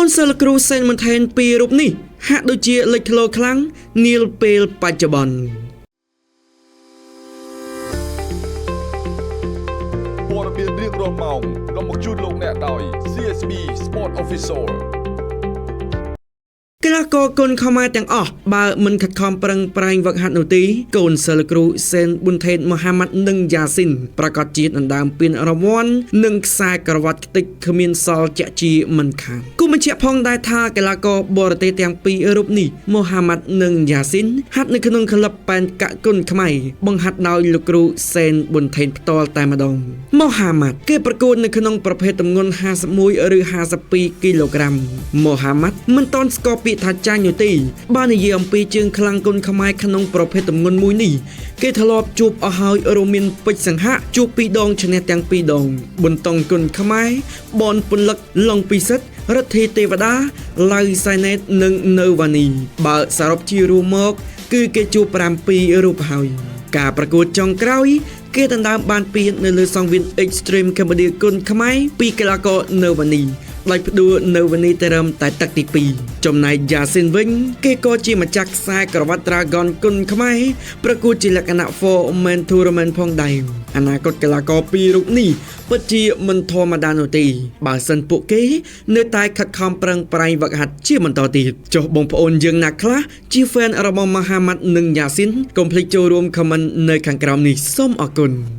នសិលគ្រូសេនមន្ថេនពីររូបនេះហាក់ដូចជាលេចធ្លោខ្លាំងនាពេលបច្ចុប្បន្ន។ ព័ត៌មានរៀងរាល់ម៉ោងនាំមកជូនលោកអ្នកដោយ CSB Sport Official កីឡាករគុនខ្មែរទាំងអស់បើមិនខិតខំប្រឹងប្រែងវឹកហាត់នោះទេកូនសិលគ្រូសេនប៊ុនថេតមូហាម៉ាត់និងយ៉ាស៊ីនប្រកាសជាដណ្ដើមពានរង្វាន់និងខ្សែក្រវ៉ាត់ខ្ទេចគ្មានសល់ជាក់ជាមិនខានគូបញ្ជាក់ផងដែរថាកីឡាករបរទេសទាំងពីររូបនេះមូហាម៉ាត់និងយ៉ាស៊ីនហាត់នៅក្នុងក្លឹបប៉ែនកាក់គុនខ្មែរបង្ហាត់ដោយលោកគ្រូសេនប៊ុនថេនផ្ទាល់តែម្ដងមូហាម៉ាត់គេប្រកួតនៅក្នុងប្រភេទទម្ងន់51ឬ52គីឡូក្រាមមូហាម៉ាត់មិនតន់ស្គាល់ពាក្យថាចាញ់នោះទេបាននិយាយអំពីជើងខ្លាំងគុនខ្មែរក្នុងប្រភេទទម្ងន់មួយនេះគេធ្លាប់ជួបអស់ហើយរួមមានពេជ្រសង្ហៈជួបពីរដងឈ្នះទាំងពីរដងបន្តង់គុនខ្មែរបនពន្លឹកឡុងពិសិដ្ឋរដ្ឋីទេវតាឡៅសៃណេតនិងនៅវ៉ានីបើសរុបជារួមមក គឺគេជួប7រូបហើយការប្រកួតចុងក្រោយ គេដណ្ដើមបានពាននៅលើសង្វៀន Extreme Cambodia គុនខ្មែរពីកីឡាករនៅវ៉ានីដោយផ្ដួលនៅវ៉ានីទៅរឹមតែទឹកទី2ចំណែកយ៉ាស៊ីនវិញ គេក៏ជាម្ចាស់ខ្សែក្រវ៉ាត់ Dragon គុនខ្មែរប្រកួតជាលក្ខណៈ Four Man Tournament ផងដែរអនាគតកីឡាករពីររូបនេះពិតជាមិនធម្មតានោះទេបើសិនពួកគេនៅតែខិតខំប្រឹងប្រែងវឹកហាត់ជាបន្តទៀតចុះបងប្អូនយើងណាខ្លះជា fan របស់មហាម៉ាត់និងយ៉ាស៊ីនកុំភ្លេចចូលរួម comment នៅខាងក្រោមនេះសូមអរគុណ។